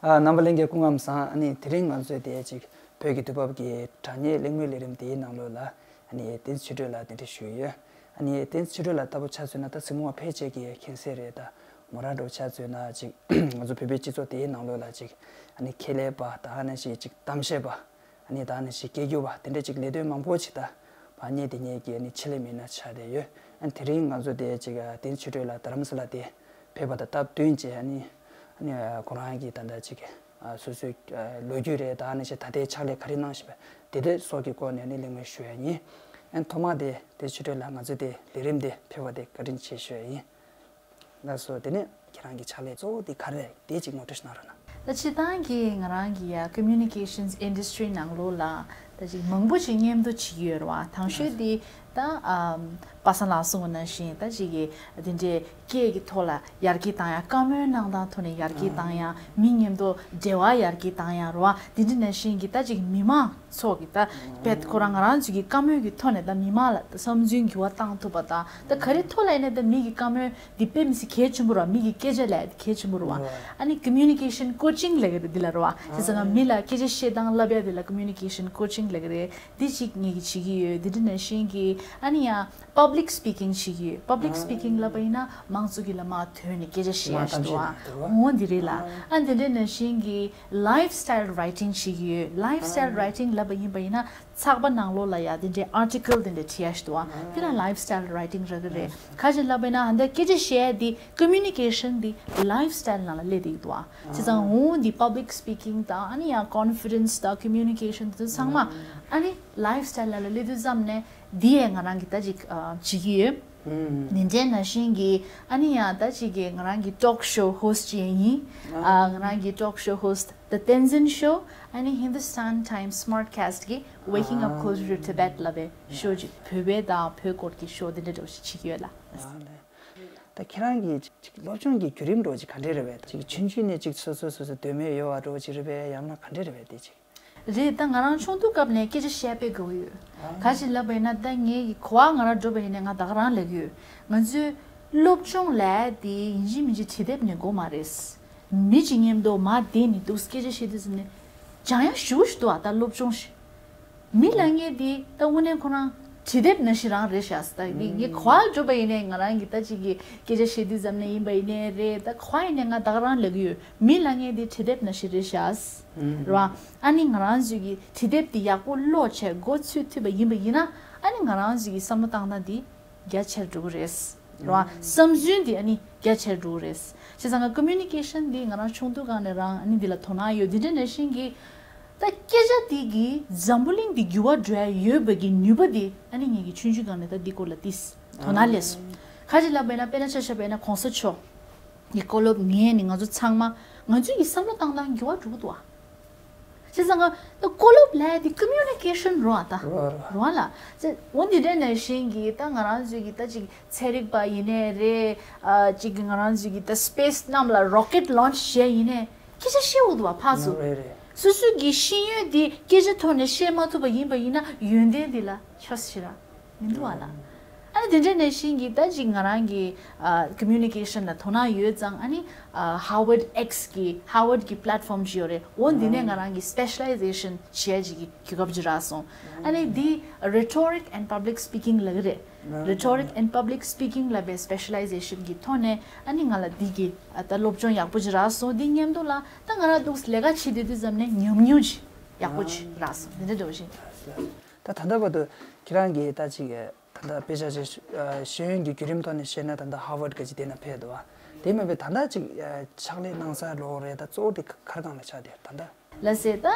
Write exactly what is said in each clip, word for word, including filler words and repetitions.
ཨ། རྣམ་པ་ལྷན་རྒྱས་སྐུ་ཁམས་བཟང་། ཨ་ནི་དེ་རིང་ང་ཚོས་དེ་ཅིག་བོད་ཀྱི་དུས་བབ་ཀྱི་དྲ་བརྙན་གླེང་མོལ་ལས་རིམ་དེའི་ནང་ལོགས་ལ། ཨ་ནི་བསྟན་འཛིན་ཆོས་སྒྲོན་ལགས་གདན་འདྲེན་ཞུས་ཡོད། ཨ་ནི་བསྟན་འཛིན་ཆོས་སྒྲོན་ལགས་ལྟ་བུ་ཆ་མཚོན་ན། ད་གཟིགས་མོ་བ་ཕལ་ཆེར་གྱིས་མཁྱེན་གསལ་རེད། ད་མོ་རང་འདྲ་བོ་ཆ་མཚོན་ན་ཅིག་ང་ཚོ་བོད་པའི་སྤྱི་ཚོགས་དེའི་ནང་ལོགས་ལ་ཅིག་ཨ་ནི་ཁྱད་ལས་པ་དང་། ཨ་ནི་ཞིག་ཅིག་གཏམ་བཤད་པ། ཨ་ནི་ད་ནི་ཞིག་སྐད་སྒྱུར་བ་དེ་འདྲ་ཅིག་ལས་དོན་མང་པོ་ཅིག་ད་ཕར་གཉེར་དེ་གཉེར་གྱི་ཨ་ནི་ཆེད་ལས་མི་སྣ་ཆགས་བསྡད་ཡོད། ཨ་ནི་དེ་རིང་ང་ཚོ་དེ་ཅིག་ཨ་བསྟན་འཛིན་ཆོས་སྒྲོན་ལགས་རྡ་རམ་ས་ལ་དེ་ཕེབས་པ་དང་སྟབས་བསྟུན་བྱས། ཨ་ནི་ཨ་ནི་ཁོ་རང་གི་ད་ལྟ་ཅིག་ཨ་སོ་སོའི་ཨ་ལོ་རྒྱུས་རེད། ད་ནི་ཞིག་ད་ལྟའི་ཕྱག་ལས་ག་རེ་གནང་བཞིན་པ་དེ་དེ་སོགས་ཀྱི་སྐོར་ནས་ཨ་ནི་གླེང་མོལ་ཞུ་ཡ་ཡིན། ཨ་ནི་ཐོག་མ་དེ་བསྟན་འཛིན་ཆོས་སྒྲོན་ལགས་ང་ཚོ་དེ་ལས་རིམ་དེ་ཕེབས་པ་དེ་བཀའ་དྲིན་ཆེ་ཞུ་ཡ་ཡིན། ལགས་སོ། དེ་ནས་ཁྱེད་རང་གི་ཕྱག་ལས་གཙོ་བོ་དེ་ག་རེ་རེད། དེ་ཅིག་ངོ་སྤྲོད་ཞུ་གནང་རོགས་གནང་། ད་སྤྱིར་བཏང་གི་ང་རང་གི་ཡ་communications industry ནང་ལོགས་ལ་ད་ཅིག་མང་པོ་ཅིག་མཉམ་དུ་བྱེད་ཀྱི་ཡོད་རེད་བ། དང་ཤོས་དེ་ད་ཨམ་པ་སངས་ལགས་གསུངས་པ་ནང་བཞིན་ད་ཅིག་གི་དེ་འདྲའི་སྐད་ཀྱི་ཐོག་ལ་ཡར་རྒྱས་བཏང་ཡ། བཀའ་མོལ་གནང་སྟངས་ཐོག་ནས་ཡར་རྒྱས་བཏང་ཡ། མི་མཉམ་དུ་འབྲེལ་བ་ཡར་རྒྱས་བཏང་ཡ་རེད་བ། དེ་འདྲ་ནང་བཞིན་གྱི་ད་ཅིག་མི་མང་ཚོགས་ཀྱི་ད་བེད་ཁོ་རང་ང་རང་ཚོ་གི་བཀའ་མོལ་གྱི་ཐོག་ནས་ད་མི་མང་ལ་ད་བསམ་ཚུལ་འགྱུར་བ་བཏང་ཐུབ་པ་དང་། ད་ག་རེ་ཐོག་ལ་ཡིན་ནའི་ད་མི་གི་བཀའ་མོལ་འདི་དཔེ་མི་སྲིད་གལ་ཆེན་པོ་རེད་བ། མི་གི་སྐད་ཆ་ལབ་ཡ་དེ་གལ་ཆེན་པོ་རེད་བ། ཨ་ནི་communication coaching ལབ་ཀྱི་རེད། འདི་ལ་རེད་བ། བྱས་ཙང་ང་མི་ལ་སྐད་ཆ་བཤད་སྟངས་བསླབ་ཡ་དེ་ལ་communication coaching ལབ་ཀྱི་རེད། འདི་གཅིག་ངེད་ཀྱིས་བྱེད་ཀྱི་ཡོད། འདི་འདྲ་ནང་བཞིན་གྱི་ཨ་ནི་ཡང་public speaking བྱེད་ཀྱི་ཡོད། public speaking ལབ་པ་ཡིན་ན་མང་ཚོགས་ཀྱི་ལ་མར་ཐོན་ནས་སྐད་ཆ་བཤད་ཡ་ཞིག་འདུག་བ། འོ་འདི་རེད་ལ། ཨ་འདི་འདྲ་ནང་བཞིན་གྱི lifestyle writing བྱེད་ཀྱི་ཡོད། lifestyle writing ལབ་པ་ཡིན་པ་ཡིན་ན་ཚགས་པར་ནང་ལོགས་ལ་ཡ་དེ་འདྲའི་article དེ་འདྲ་བྲིས་ཡ་ཞིག་འདུག་བ། དེ་ལ་lifestyle writing རེད་གི་རེད། ག་ཅི་ལབ་པ་ཡིན་ན་ཨ་འདི་སྐད་ཆ་བཤད་ཡ་དེ་communication དེ་lifestyle ནང་ལ་སླེབས་བསྡད་ཀྱི་འདུག་བ། བྱས་ཙང་འོ་འདི་public speaking དང་ཨ་ནི་ཡང་confidence དང་communication དེ་ཚོ་ཚང་མ་ཨ་ནི་lifestyle ནང་ལ་སླེབས་དུས་ཙམ་ནས་འདི་ཡས་ང་རང་གིས་ད་ཅིག་ཨ་བྱེད་ཀྱི་ཡོད། དེ་འདྲའི་ནང་བཞིན་གྱི་ཨ་ནི་ཡང་ད་ཅིག་གི་ང་རང་གི་talk show host ཅིག་ཡིན། ཨ་ང་རང་གི་talk show host The Tenzin Show ཨ་ནི་Hindustan Times Smartcast གི་Waking Up Closer to Tibet ལབ་པའི་show ཅིག་བོད་པའི་དང་བོད་སྐོར་གྱི་show དེ་འདྲ་འདྲ་བོ་ཞིག་བྱེད་ཀྱི་ཡོད་ལ། ད་ཁྱེད་རང་གི་ཅིག་སློབ་སྦྱོང་གི་བརྒྱུད་རིམ་འདྲ་བོ་ཅིག་ག་འདྲས་རེད་པས། ཅིག་ཆུང་ཆུང་ནས་ཅིག་སོ་སོ་སོ་སོ་འདོད་མོས་ཡོད་པ་འདྲ་བོ་ཅིག་རེད་པས། ཡང་ན་ག་འདྲས་རེད་པས་དེ་ཅིག་རེད། ད་ང་རང་ཆུང་དུས་སྐབས་ནས་སྐད་ཆ་བཤད་དཔེ་དགའ་བོ་ཡོད། ག་ཅི་ལབ་པ་ཡིན་ན་ད་ངའི་གི་གོ་བ་ང་རང་འགྲོ་བ་ཡིན་ནའི་ང་ད་ག་རང་ལབ་ཀྱི་ཡོད། ང་ཚོའི་སློབ་སྦྱོང་ལབ་ཡ་དེ་ཡིན་གཅིག་མིན་གཅིག་བྲིས་དེབ་ནས་དགོས་མ་རེད། མི་གཅིག་མཉམ་དུ་མར་བསྡད་ནས་འདུག་སྐད་ཆ་བཤད་དུས་ཙམ་ནས་སྦྱང་ཡ་ཞེ་པོ་ཞིག་འདུག་ཨ། ད་སློབ་སྦྱོང་ཞིག་མི་ལབ་མཁན་དེ་ད་དངོས་གནས་ཁོ་རང་བྲིས་དེབ་ནང་བཞིན་རང་རེད་ཤག་ད་ངས་གོ་བ་འགྲོ་བ་ཡིན་ནའི་ང་རང་གི་ད་ཅིག་གི་སྐད་ཆ་བཤད་དུས་ཙམ་ནས་ཡིན་པ་ཡིན་ནའི་རེད། ད་གོ་བ་ཡིན་ནའི་ང་ད་ག་རང་ལབ་ཀྱི་ཡོད། མི་ལབ་མཁན་དེ་བྲིས་དེབ་ནང་བཞིན་རེད་ཤག་རེད་བ། ཨ་ནི་ང་རང་ཚོའི་གི་བྲིས་དེབ་དེ་ཡག་པོ་ཀློག་བྱས་མགོ་ཚོས་ཐུབ་པ་ཡིན་པ་ཡིན་ན། ཨ་ནི་ང་རང་ཚོའི་གི་བསམ་བློ་བཏང་སྟངས་དེ་རྒྱ་ཆེར་འགྲོ་གི་རེད། རེད་བ། བསམ་ཚུལ་དེ་ཨ་ནི་རྒྱ་ཆེར་འགྲོ་གི་རེད། བྱས་ཙང་ང་communication དེ་ང་རང་ཆུང་དུས་སྒང་ནས་རང་ཨ་ནི་འདི་ལ་དོ་སྣང་ཡོད། འདི་འདྲ་ནང་བཞིན་གི་ད་སྐད་ཆ་དེ་གིས་འཛམ་བུ་གླིང་འདི་འགྱུར་བ་འགྲོ་ཡ་ཡོད་པ་གི་ནུས་པ་དེ་ཨ་ནི་ངེད་ཀྱི་ཆུང་ཆུང་སྒང་ནས་ད་འདི་སྐོར་ལ་ཏིས་དོ་སྣང་སླེབས་སོང་། ག་ཅི་ལབ་པ་ཡིན་ན་དཔེར་ན་ཆ་བཞག་པ་ཡིན་ན་གོང་ས་མཆོག་གི་བཀའ་སློབ་ངས་ནི་ང་ཚོ་ཚང་མ་ང་ཚོའི་གི་བསམ་བློ་བཏང་སྟངས་འགྱུར་བ་འགྲོ་གི་འདུག་ཨ། བྱས་ཙང་ང་ད་བཀའ་སློབ་ལབ་ཡ་དེ་communication རེད་ད། རེད་བ་ལ། ཙེ་འོ་འདི་འདྲ་ནང་བཞིན་གྱི་ད་ང་རང་ཚོའི་གི་ད་ཅིག་ཚན་རིག་པ་ཡིན་ནའི་རེད། ཨ་ཅིག་གི་ང་རང་ཚོའི་གི་ད་space གནམ་ལ་rocket launch བྱས་ཡིན་ནའི་སྐད་ཆ་བཤད་དགོས་འདུག་བ་ཕར་ཚུར། རེད་རེད། སོ་སོའི་གི་ཤེས་ཡོན་དེ་སྐད་ཆ་ཐོག་ནས་བཤད་མ་ཐུབ་པ་ཡིན་པ་ཡིན་ན་ཡོན་ཏན་དེ་ལ་ཆགས་སྲིད་ར་མི་འདུག་བ་ལ། ཨ་ནི་དེ་འདྲ་ནང་བཞིན་གྱི་ད་ཅིག་ང་རང་གི་ཨ་communication ལ་དོ་སྣང་ཡོད་ཙང་། ཨ་ནི་ཨ་Harvard X གི་Harvard གི་platform ཅིག་ཡོད་རེད། འོ་འདི་ནས་ང་རང་གི་specialization བྱེད་ཡ་ཅིག་གི་གོ་སྐབས་ཅིག་རག་སོང་། ཨ་ནི་འདི་rhetoric and public speaking ལབ་ཀྱི་རེད། rhetoric and public speaking ལབ་པའི་specialization གི་ཐོག་ནས་ཨ་ནི་ང་ལ་འདི་གི་ཨ་ད་སློབ་སྦྱོང་ཡག་པོ་ཅིག་རག་སོང་། འདི་མཉམ་དུ་ལ་ད་ང་རང་འདུག་ལས་ཀ་བྱེད་བསྡད་དུས་ཙམ་ནས་ཉམས་མྱོང་ཅིག་ཡག་པོ་ཅིག་རག་སོང་། འདི་འདྲ་འདྲ་བོ་ཞིག་ད་ད་ལྟ་བར་དུ་ཁྱེད་རང་གིས་ད་ཅིག་ད་ལྟ་དཔེ་ཆ་ཞིག་ཤེས་ཡོན་གྱི་བརྒྱུད་རིམ་ཐོག་ནས་བཤད་ན་ད་ལྟ་Harvard ག་ཅིག་དེ་ན་ཕེབས་འདུག་བ། དེ་མིན་པའི་ད་ལྟ་ཅིག་ཕྱག་ལས་གནང་ས་ལོག་རེད། ད་གཙོ་བོ་དེ་ག་རེ་སྒང་ལ་ཆགས་བསྡད་ད་ལྟ། ལགས་སེ། ད་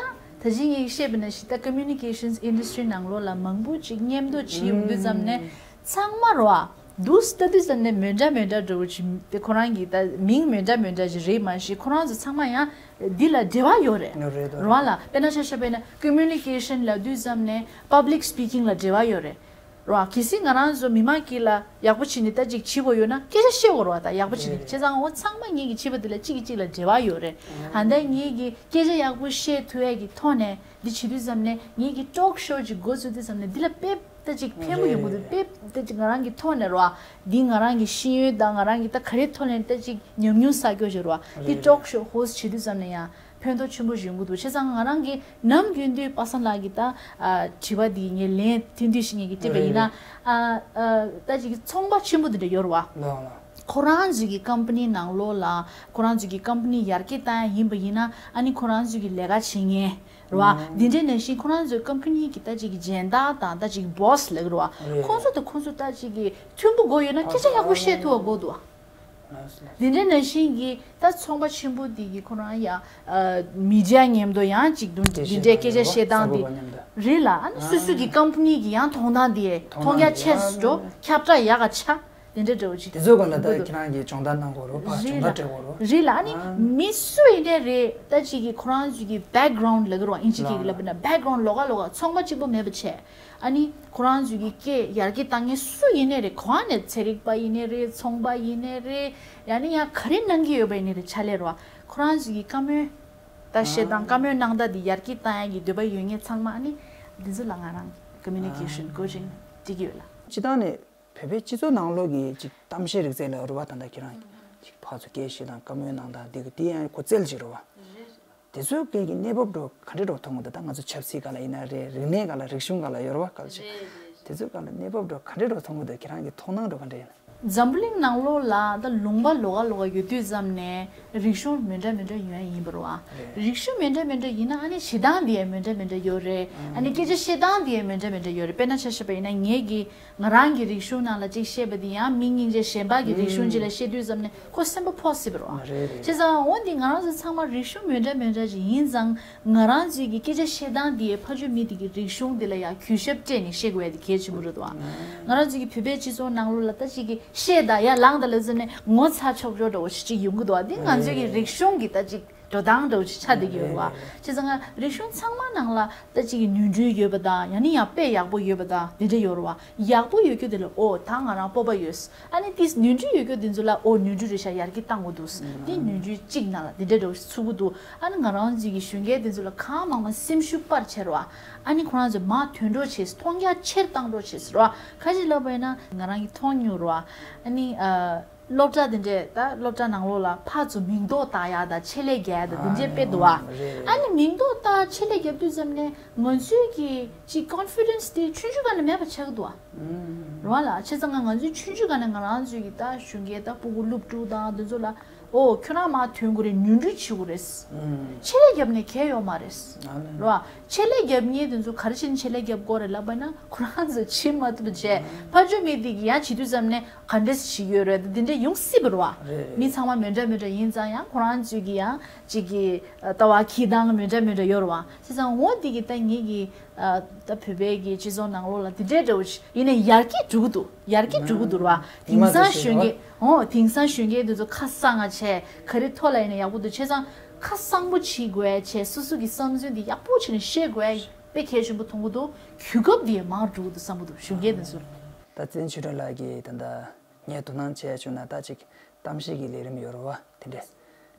ད་ཅི་ངས་བཤད་པ་ནང་བཞིན་ད་communications industry ནང་ལོགས་ལ་མང་པོ་ཅིག་མཉམ་དུ་བྱེད་ཡོང་དུས་ཙམ་ནས་ཚང་མ་རོ་ཨ་འདུག་ལྟ་དུས་ཙམ་ནས་མི་འདྲ་མི་འདྲ་འདྲ་བོ་ཅིག་དེ་ཁོ་རང་གི་ད་མིང་མི་འདྲ་མི་འདྲ་ཅིག་རེད་མ་གཞི་ཁོ་རང་ཚོ་ཚང་མ་ཡང་འདི་ལ་འབྲེལ་བ་ཡོད་རེད། ཡོད་རེད། རོ་ཨ་ལ་དཔེར་ན་ཆ་བཞག་པ་ཡིན་ན་communication ལབ་དུས་ཙམ་ནས་public speaking ལ་འབྲེལ་བ་ཡོད་རེད། རོ་ཨ་གལ་སྲིད་ང་རང་ཚོ་མི་མང་གི་ལ་ཡག་པོ་བྱས་ནས་ད་ཅིག་བྱེད་དགོས་ཡོད་ན་སྐད་ཆ་བཤད་དགོས་རེད་བ། ད་ཡག་པོ་བྱས་ནས་བྱས་ཙང་འོ་ཚང་མ་ངེད་ཀྱི་བྱེད་པ་འདི་ལ་གཅིག་གིས་གཅིག་ལ་འབྲེལ་བ་ཡོད་རེད། ཨ་ད་ངེད་ཀྱི་སྐད་ཆ་ཡག་པོ་བཤད་ཐུབ་ཡས་ཀྱི་ཐོག་ནས་འདི་བྱེད་དུས་ཙམ་ནས་ངེད་ཀྱི་talk show ཅིག་འགོ་བཙུགས་དུས་ཙམ་ནས་འདི་ལ་དཔེ་ད་ཅིག་ཕན་པོ་ཡོང་གི་འདུག་དཔེ་ད་ཅིག་ང་རང་གི་ཐོག་ནས་རོ་ཨ་འདི་ང་རང་གི་ཤེས་ཡོན་དང་ང་རང་གི་ད་ག་རེ་ཐོག་ནས་ད་ཅིག་ཉམས་མྱོང་བསགས་རྒྱུ་ཞིག་རོ་ཨ་འདི་talk show host བྱེད་དུས་ཙམ་ནས་ཡང་། ཕན་ཐོགས་ཆེན་པོ་ཞིག་ཡོང་གི་འདུག་བྱས་ཙང་ང་རང་གིས་ནམ་རྒྱུན་དུ་པ་སངས་ལགས་ཀྱི་ད་ཨ་དྲི་བ་འདི་ངས་ལན་ཐུང་ཐུང་ཞིག་ངས་ཀྱིས་དྲིས་པ་ཡིན་ན། རེད། ཨ་ཨ་ད་ཅིག་ཚོང་པ་ཆེན་པོ་འདི་འདྲ་ཡོད་རེད་བ། ལགས་ལགས། ཁོ་རང་ཚོའི་གི་ཀམ་པ་ནི་ནང་ལོགས་ལ་ཁོ་རང་ཚོའི་གི་ཀམ་པ་ནི་ཡར་རྒྱས་བཏང་ཡ་ཡིན་པ་ཡིན་ན། ཨ་ནི་ཁོ་རང་ཚོའི་གི་ལས་ཀ་བྱེད་མཁན་རེད་བ། འདི་འདྲའི་ནང་བཞིན་ཁོ་རང་ཚོའི་ཀམ་པ་ནི་གི་ད་ཅིག་གི་སྦྱིན་བདག་དང་ད་ཅིག་གི་བོ་སི་ལབ་ཀྱི་རེད་བ། རེད། ཁོང་ཚོ་དང་ཁོང་ཚོ་ད་ཅིག་གི་མཐུན་པོ་དགོས་ཡོད་ན་སྐད་ཆ་ཡག་པོ་བཤད་ཐུབ་པ་དགོས་འདུག་བ། ལགས་སོ། འདི་འདྲའི་ནང་བཞིན་གྱི་ད་ཚོང་པ་ཆེན་པོ་འདི་གི་ཁོ་རང་ཡ་ཨ་མི་ཌི་ཡ་མཉམ་དུ་ཡང་ཅིག་འདུག་འདི་འདྲའི་སྐད་ཆ་བཤད་སྟངས་འདི་རེད་ལ། ཨ་ནི་སོ་སོ་གི་ཀམ་པ་ནི་གི་ཡང་མཐོང་སྟངས་འདི་མཐོང་ཡ་ཆེ་སུ་འགྲོ། ཁྱབ་བསྒྲགས་ཡག་ག་ཆ་འདི་འདྲ་འདྲ་བོ་ཅིག་དེ་ཚོའི་སྒང་ལ་ད་ཁྱེད་རང་གིས་སྦྱོང་བརྡར་གནང་དགོས་རེད། ཕར་སྦྱོང་བརྡར་སྤྲད་དགོས་རེད། རེད་ལ། ཨ་ནི་མི་སུ་ཡིན་ནའི་རེད། ད་ཅིག་གི་ཁོ་རང་ཚོའི་གི་བེག་གྷ་རའུན་ཌི་ལབ་ཀྱི་རེད་བ། ཨིན་ཇི་སྐད་ཀྱི་ལབ་ན་བེག་གྷ་རའུན་ཌི་ལོགས་ཀ་ལོགས་ཀ་ཚོང་པ་གཅིག་པོ་མེད་པ་བྱས། ཨ་ནི་ཁོ་རང་ཚོའི་གི་སྐད་ཡར་རྒྱས་བཏང་མཁན་སུ་ཡིན་ནའི་རེད། གང་ནས་ཚན་རིག་པ་ཡིན་ནའི་རེད། ཚོང་པ་ཡིན་ནའི་རེད། ཡང་ན་ཡང་ག་རེ་གནང་གི་ཡོད་པ་ཡིན་ནའི་རེད། ཕྱག་ལས་རེད་བ། ཁོ་རང་ཚོའི་གི་བཀའ་མོལ་ད་བཤད་སྟངས། བཀའ་མོལ་གནང་སྟངས་འདི་ཡར་རྒྱས་བཏང་ཡ་གི་འདོད་པ་ཡོད་མཁན་ཚང་མ་ཨ་ནི་འདི་ཚོ་ལ་ང་རང་ཀོ་མུ་ནི་ཀེ་ཤན་ཀོ་ཅིང་སྤྲད་ཀྱི་ཡོད་ལ། སྤྱིར་བཏང་ནས་བོད་པའི་སྤྱི་ཚོགས་ནང་ལོགས་ཀྱི་ཅིག་གཏམ་བཤད་རིག་རྩལ་ལ་རེད་བ། ད་ལྟ་ཁྱེད་རང་ཅིག་ཕར་ཚུར་སྐད་བཤད་སྟངས་བཀའ་མོལ་གནང་སྟངས་འདི་གི་དེ་ཡང་གོ་རྩལ་ཅིག་རེད་བ། དེ་ཚོའི་སྐད་ཀྱི་གནས་བབ་འགྲོ་ག་འདྲ་འགྲོ་མཐོང་གི་འདུག་ད་ང་ཚོ་ཆབ་སྲིད་སྒང་ལ་ཡིན་ན་རེད། རིག་གནས་སྒང་ལ་རིག་གཞུང་སྒང་ལ་ཡོད་རེད་བ། གལ་ཆེ་རེད་རེད། དེ་ཚོའི་སྒང་ལ་གནས་བབ་འགྲོ་ག་འདྲ་འགྲོ་མཐོང་གི་འདུག་ཁྱེད་རང་གི་མཐོང་སྣང་འགྲོ་ག་འདྲ་ཡིན། འཛམ་བུ་གླིང་ནང་ལོགས་ལ་ད་ལུང་པ་ལོགས་ཀ་ལོགས་ཀ་ཡོད་དུས་ཙམ་ནས་རིག་གཞུང་མི་འདྲ་མི་འདྲ་ཡོད་ཡིན་པ་རེད་བ། རེད། རིག་གཞུང་མི་འདྲ་མི་འདྲ་ཡིན་ན་ཨ་ནི་བྱེད་སྟངས་དེ་ཡང་མི་འདྲ་མི་འདྲ་ཡོད་རེད། ཨ་ནི་སྐད་ཆ་བཤད་སྟངས་དེ་ཡང་མི་འདྲ་མི་འདྲ་ཡོད་རེད། དཔེར་ན་ཆ་བཞག་པ་ཡིན་ན་ངེད་ཀྱི་ང་རང་གི་རིག་གཞུང་ནང་ལ་གཅིག་བཤད་པ་དེ་ཡང་མི་སྙིང་རྗེ་གཞན་པ་གི་རིག་གཞུང་ཅིག་ལ་བཤད་དུས་ཙམ་ནས་ཁོ་སེམས་པ་ཕོག་སྲིད་པ་རེད་བ། རེད་རེད། བྱས་ཙང་འོ་འདི་ང་རང་ཚོ་ཚང་མ་རིག་གཞུང་མི་འདྲ་མི་འདྲ་ཅིག་ཡིན་ཙང་། ང་རང་ཚོའི་གི་སྐད་ཆ་བཤད་སྟངས་དེ་ཕར་ཕྱོགས་མི་དེ་གི་རིག་གཞུང་དེ་ལ་ཡང་གུས་ཞབས་སྤྲད་ནས་བཤད་དགོས་ཡ་དེ་གལ་ཆེན་པོ་རེད་འདུག་ང་རང་ཚོའི་གི་བོད་པའི་སྤྱི་ཚོགས་ནང་ལོགས་ལ་ད་ཅིག་གི་བཤད་ད་ཡར་ལངས་ད་ལབ་ཙམ་ནས་ངོ་ཚ་ཆོག་ཆོག་འདྲ་བོ་ཞིག་ཅིག་ཡོང་གི་འདུག་ཨ་འདི་ང་ཚོའི་གི་རིག་གཞུང་གི་ད་ཅིག་འགྲོ་སྟངས་འདྲ་བོ་ཅིག་ཆགས་བསྡད་ཀྱི་ཡོད་རེད་བ། བྱས་ཙང་ང་རིག་གཞུང་ཚང་མ་ནང་ལ་ད་ཅིག་གི་ནོར་འཁྲུལ་ཡོད་པ་དང་ཡང་ན་ཡང་དཔེ་ཡག་པོ་ཡོད་པ་དང་དེ་འདྲ་ཡོད་རེད་བ། ཡག་པོ་ཡོད་རྒྱུ་དེ་ལ་ཨོ་ད་ང་རང་སྤོབས་པ་ཡོད། ཨ་ནི་ཏིས་ནོར་འཁྲུལ་ཡོད་རྒྱུ་དེ་ཚོ་ལ་ཨོ་ནོར་འཁྲུལ་རེད་ཤག་ཡར་རྒྱས་བཏང་དགོས་འདུག་འདི་ནོར་འཁྲུལ་གཅིག་ནང་ལ་འདི་འདྲ་འདྲ་བོ་ཞིག་ཚུད་ཀྱི་འདུག་ཨ་ནི་ང་རང་ཚོའི་གི་གཞོན་སྐྱེས་དེ་ཚོ་ལ་གང་མང་མང་སེམས་ཤུགས་སྤར་བྱས་རེད་བ། ཨ་ནི་ཁོ་རང་ཚོ་མར་ཐོན་འགྲོ་བྱས། མཐོང་རྒྱ་ཆེར་བཏང་འགྲོ་བྱས་རེད་བ། ཁ་ཅིག་ལབ་པ་ཡིན་ན་ང་རང་གིས་མཐོང་མྱོང་རེད་བ། ཨ་ནི་ཨ་སློབ་གྲྭ་དེ་འདྲས་ད་སློབ་གྲྭ་ནང་ལོགས་ལ་ཕར་ཚུར་མིང་འདོགས་བཏགས་ཡ་དང་ཆེད་ལས་རྒྱག་ཡ་དང་དེ་འདྲས་དཔེ་འདུག་བ། ཨ་ནི་མིང་འདོགས་བཏགས་ཆེད་ལས་རྒྱབ་དུས་ཙམ་ནས་ང་ཚོའི་གི་ཅིག་ཀོན་ཕི་ཌེན་སི་དེ་ཆུང་ཆུང་སྒང་ནས་མེད་པ་ཆགས་ཀྱི་འདུག་བ། རེད་བ་ལ། བྱས་ཙང་ང་ང་ཚོའི་ཆུང་ཆུང་སྒང་ནས་ང་རང་ཚོའི་གི་ད་གཞོན་སྐྱེས་ད་སྤུ་གུ་སློབ་ཕྲུག་དང་དེ་ཚོ་ལ་ཨོ་ཁྱོད་རང་མར་ཐོན་དགོས་རེད། ནོར་འཁྲུལ་བྱེད་དགོས་རེད། ཆེད་ལས་རྒྱབ་ནས་གལ་ཡོད་མ་རེད། རེད་བ། ཆེད་ལས་རྒྱབ་མཁན་དེ་ཚོ་ག་རེ་བྱས་ནས་ཆེད་ལས་རྒྱབ་དགོས་རེད་ལབ་པ་ན་ཁོ་རང་ཚོ་བྱེད་མ་ཐུབ་པ་བྱས། ཕར་ཕྱོགས་མི་དེ་གི་ཡང་བྱེད་དུས་ཙམ་ནས་ག་འདྲས་བྱེད་ཀྱི་ཡོད་རེད། འདི་འདྲས་ཡོང་སྲིད་པ་རེད་བ། རེད། མི་ཚང་མ་མི་འདྲ་མི་འདྲ་ཡིན་ཙང་ཡང་ཁོ་རང་ཚོའི་གི་ཡང་གཅིག་གི་ལྟ་བ་འཁྱེར་སྟངས་མི་འདྲ་མི་འདྲ་ཡོད་རེད་བ། བྱས་ཙང་འོ་འདི་གི་ད་ངེད་ཀྱི་ཨ་ད་བོད་པའི་གི་སྤྱི་ཚོགས་ནང་ལོགས་ལ་འདི་འདྲའི་འདྲ་བོ་ཞིག་ཡིན་ནའི་ཡར་རྒྱས་འགྲོ་གི་འདུག་ཡར་རྒྱས་འགྲོ་གི་འདུག་ར། དེང་སང་གཞོན་སྐྱེས་ཨོ་དེང་སང་གཞོན་སྐྱེས་འདི་ཚོ་ཁ་གསང་ང་བྱས་ག་རེ་ཐོག་ལ་ཡིན་ན་ཡག་པོ་འདུག་བྱས་ཙང་ཁ་གསང་པོ་བྱེད་དགོས་བྱས། སོ་སོ་གི་བསམ་ཚུལ་འདི་ཡག་པོ་བྱས་ནས་བཤད་དགོས་དཔེ་གལ་ཆེན་པོ་མཐོང་གི་འདུག་གོ་སྐབས་འདི་མང་དུ་འགྲོ་གི་འདུག་བསམ་གི་འདུག་གཞོན་སྐྱེས་འདི་ཚོར། ད་བཙན་ཆོས་སྒྲོན་ལགས་ཀྱིས་ད་ལྟ་ངས་དོ་སྣང་བྱས་བྱུང་ན་ད་ཅིག་གཏམ་བཤད་ཀྱི་ལས་རིམ་ཡོད་རེད་བ། དེ་འདྲས་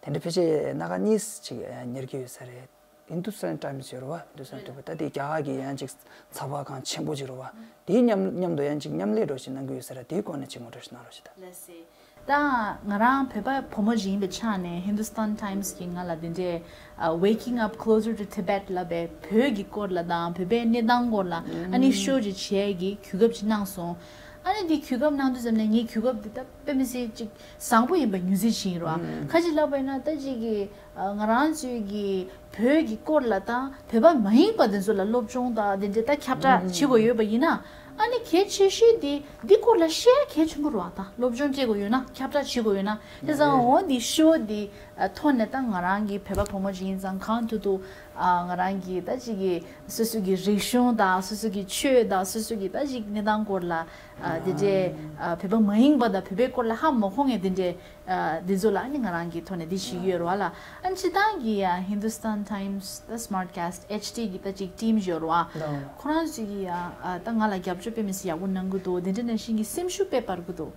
དེ་འདྲ་ཕལ་ཆེར་སྣ་ཁ་གཉིས་ཅིག་གཉེར་གྱི་ཡོད་ས་རེད། ཧིན་དུ་སྟན་ཊའིམ་སི་ཡོད་རེད་བ། ཧིན་དུ་སྟན་ཊའིམ་སི་ད་དེ་རྒྱ་གར་གྱི་ཡང་ཅིག་ཚགས་པར་ཁང་ཆེན་པོ་ཅིག་རེད་བ། དེའི་མཉམ་མཉམ་དུ་ཡང་ཅིག་མཉམ་ལས་འདྲ་ཞིག་གནང་གི་ཡོད་ས་རེད། དེའི་སྐོར་ནས་ཅིག་ངོ་སྤྲོད་ཞིག་གནང་རོགས་ཞེས་ད། ལགས་སེ། ད་ང་རང་བོད་པ་བུ་མོ་ཞིག་ཡིན་པའི་ཆ་ནས་ཧིན་དུ་སྟན་ཊའིམ་སི་གིས་ང་ལ་དེ་འདྲའི་ཨ་Waking Up Closer to Tibet ལབ་པའི་བོད་ཀྱི་སྐོར་ལ་དང་བོད་པའི་གནས་སྟངས་སྐོར་ལ་ཨ་ནི་ཤོ་ཅིག་བྱེད་ཡས་ཀྱི་གོ་སྐབས་ཅིག་གནང་སོང་། ཨ་ནི་འདི་གོ་སྐབས་གནང་དུས་ཙམ་ནས་ངས་གོ་སྐབས་འདི་ད་དཔེ་མི་སྲིད་ཅིག་བཟང་པོ་ཡིན་པ་ངོས་འཛིན་བྱེད་ཀྱི་ཡིན་རོ། ཁ་ཅིག་ལབ་པ་ཡིན་ན་ད་ཅིག་གི་ཨ་ང་རང་ཚོའི་གི་བོད་ཀྱི་སྐོར་ལ་དང་བོད་པ་མ་ཡིན་པ་དེ་ཚོ་ལ་སློབ་སྦྱོང་དང་དེ་འདྲའི་ད་ཁྱབ་བསྒྲགས་བྱེད་དགོས་ཡོད་པ་ཡིན་ན། ཨ་ནི་གལ་ཆེ་ཤོས་དེ་འདི་སྐོར་ལ་བཤད་ཡ་གལ་ཆེན་པོ་རེད་བ། ད་སློབ་སྦྱོང་སྤྲད་དགོས་ཡོད་ན་ཁྱབ་བསྒྲགས་བྱེད་དགོས་ཡོད་ན། དེ་ཙང་འོ་འདི་ཤོ་འདི་ཐོག་ནས་ད་ང་རང་གི་བོད་པ་བུ་མོ་ཞིག་ཡིན་ཙང་གང་ཐུབ་ཐུབ་ང་རང་གི་ད་ཅིག་གི་སོ་སོ་གི་རིག་གཞུང་དང་སོ་སོ་གི་ཆོས་དང་སོ་སོ་གི་ད་ཅིག་གནས་སྟངས་སྐོར་ལ་དེ་འདྲའི་བོད་པ་མ་ཡིན་པ་དང་བོད་པའི་སྐོར་ལ་ཧ་མ་གོ་མཁན་དེ་འདྲའི། ཨ་འདི་ཚོ་ལ་ཨ་ནི་ང་རང་གི་ཐོག་ནས་འདི་ཞུས་ཡོད་རེད་བ་ལ། ཨ་ནི་སྤྱིར་བཏང་གི་ཡ་Hindustan Times ད་Smartcast H D གི་ད་ཅིག་ཊིམ་ཡོད་རེད་བ། ལགས། ཁོ་རང་ཚོས་ཀྱི་ཡ་ཨ་ད་ང་ལ་རྒྱབ་སྐྱོར་དཔེ་མི་སྲིད་ཡག་པོ་གནང་གི་འདུག་དེ་འདྲ་ནང་བཞིན་གྱི་སེམས་ཤུགས་དཔེ་སྤར་གི་འདུག་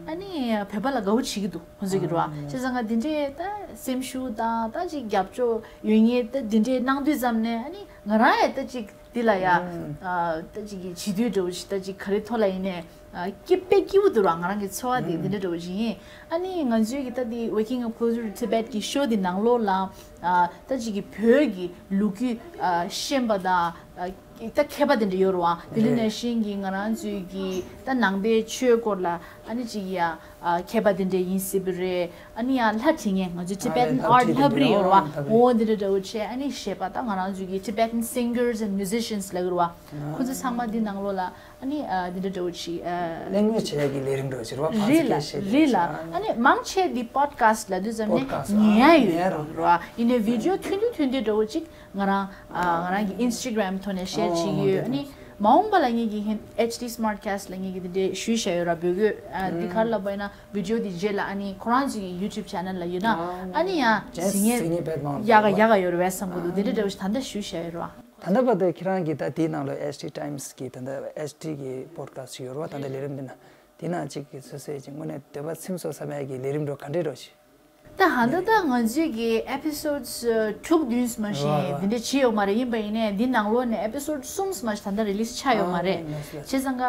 ཨ་ནི་བོད་པ་ལ་དགའ་བོ་བྱེད་ཀྱི་འདུག་ཁོང་ཚོས་ཀྱི་རེད་བ། བྱས་ཙང་ང་འདི་འདྲའི་ད་སེམས་ཤུགས་དང་ད་ཅིག་རྒྱབ་སྐྱོར་ཡོད་ངེས་ད་འདི་འདྲའི་གནང་དུས་ཙམ་ནས་ཨ་ནི་ང་རང་ཡ་ད་ཅིག་འདི་ལ་ཡ་ཨ་ད་ཅིག་གི་བྱིས་དུས་འདྲ་བོ་ཞིག་ད་ཅིག་ག་རེ་ཐོག་ལ་ཡིན་ནའི་ཨ་སྐྱིད་དཔེ་སྐྱིད་པོ་འདུག་ར། ང་རང་གི་ཚོར་བ་དེ་འདི་འདྲ་འདྲ་བོ་ཞིག་ཡིན། ཨ་ནི་ང་ཚོའི་གི་ད་འདི་Waking Up Closer to Tibet གི་ཤོ་འདི་ནང་ལོགས་ལ་ཨ་ད་ཅིག་གི་བོད་ཀྱི་ལོ་རྒྱུས་ཨ་ཤེས་པ་དང་ཨ་ད་མཁས་པ་དེ་འདྲ་ཡོད་རེད་བ། དེ་འདྲ་ནང་བཞིན་གྱི་ང་རང་ཚོའི་གི་ད་ནང་པའི་ཆོས་སྐོར་ལ་ཨ་ནི་ཅིག་ཡ་ཨ་མཁས་པ་དེ་འདྲ་ཡིན་སྲིད་པ་རེད། ཨ་ནི་ཡང་ལྷ་བྲིས་མཁན་ང་ཚོའི་Tibetan art ལྷ་བྲིས་དེ་འདྲ་ཡོད་རེད་བ། འོ་འདི་འདྲ་འདྲ་བོ་བྱས། ཨ་ནི་གཞས་པ་ད་ང་རང་ཚོའི་གི་Tibetan singers and musicians ལབ་ཀྱི་རེད་བ། ཁོ་ཚོ་ཚང་མ་འདི་ནང་ལོགས་ལ་ཨ་ནི་ཨ་འདི་འདྲ་འདྲ་བོ་ཅིག་ཨ་གླེང་མོལ་བྱེད་ཡག་གི་ལས་རིམ་འདྲ་བོ་ཅིག་རེད་བ། རེད་ལ་རེད་ལ། ཨ་ནི་མང་ཆེ་འདི་podcast ལབ་དུས་ཙམ་ནས་ཉན་ཡག་ཡོད་རེད་བ། ཡིན་ནའི་video ཐུང་ཐུང་ཐུང་ཐུང་འདྲ་བོ་ཅིག་ང་རང་ཨ་ང་རང་གི་Instagram ཐོག་ནས་share བྱེད་ཀྱི་ཡོད། ཨ་ནི་མ་འོངས་པ་ལ་ངེད་ཀྱི་ཧན་H D Smartcast ལ་ངེད་ཀྱི་འདི་འདྲའི་ཞུས་བཞག་ཡོད་ར། བོད་སྐད་ཨ་འདི་ག་རེ་ལབ་པ་ཡིན་ན་video འདི་རྗེས་ལ་ཨ་ནི་ཁོ་རང་ཚོའི་YouTube channel ལ་ཡོད་ན་ཨ་ནི་ཡང་གཟིགས་མཁན་ཡག་ག་ཡག་ག་ཡོད་རེད་བསམ་གི་འདུག་འདི་འདྲའི་འདྲ་བོ་ཞིག་ད་ལྟ་ཞུས་བཞག་ཡོད་ར། ད་ལྟ་བར་དུ་ཁྱེད་རང་གི་ད་དེའི་ནང་ལ་H D Times གི་ད་ལྟ་H D གི་podcast ཞིག་ཡོད་ར་བ། ད་ལྟ་ལས་རིམ་འདི་ན་དེའི་ནང་གཅིག་གི་སོ་སོའི་ཅིག་དངོས་གནས་འདོད་པ་ཚིམ་སོང་བསམ་ཡག་གི་ལས་རིམ་འདྲ་བོ་ག་འདྲས་འདྲ་བོ་ཞིག་ད་ཧ་ད་ད་ང་ཚོས་ཀྱི་episodes དྲུག་བདུན་མ་ཞིག་འདི་འདྲ་བྱས་ཡོད་མ་རེད། ཡིན་པ་ཡིན་ནའི་འདི་ནང་ལོགས་ནས་episode གསུམ་མ་ཞིག་ད་ལྟ་release ཆགས་ཡོད་མ་རེད། བྱས་ཙང་ཀ་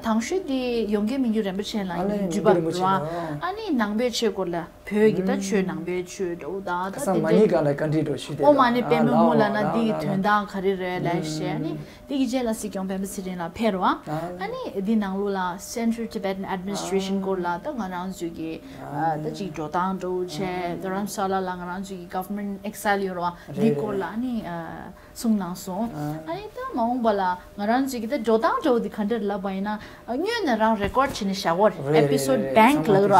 དང་ཤོས་འདི་ཡོངས་དགེ་མི་འགྱུར་རིན་པོ་ཆེ་ལགས་ཀྱི་འགྲེལ་པ་རེད་བ། ཨ་ནི་ནང་པའི་ཆོས་སྐོར་ལ་བོད་ཀྱི་ད་ཆོས་ནང་པའི་ཆོས་འདྲ་བོ་དང་ད་དེ་འདྲའི་ཨོཾ་མ་ཎི་པདྨེ་ཧཱུྃ་ལབ་ན་འདི་གི་དོན་དག་ག་རེ་རེད་ལབ་ཞེས་ཨ་ནི། དེ་གི་རྗེས་ལ་སྲིད་སྐྱོང་སྤེན་པ་ཚེ་རིང་ལགས་ཕེབས་རེད་བ། ཨ་ནི་འདི་ནང་ལོགས་ལ་Central Tibetan Administration སྐོར་ལ་ད་ང་རང་ཚོའི་གི་ད་ཅིག་འགྲོ་སྟངས་འདྲ་བོ་བྱས། རྡ་རམ་ས་ལ་ལ་ང་རང་ཚོའི་གི་Government Exile ཡོད་རེད་བ། འདི་སྐོར་ལ་ཨ་ནི་གསུངས་གནང་སོང་། ཨ་ནི་ད་མ་འོངས་པ་ལ་ང་རང་ཚོའི་གི་ད་འགྲོ་སྟངས་འདྲ་བོ་འདི་ག་འདྲ་ལབ་པ་ཡིན་ན་སྔོན་ནས་རང་record བྱས་ནས་བཞག་གོ་རེད། Episode bank ལབ་ར།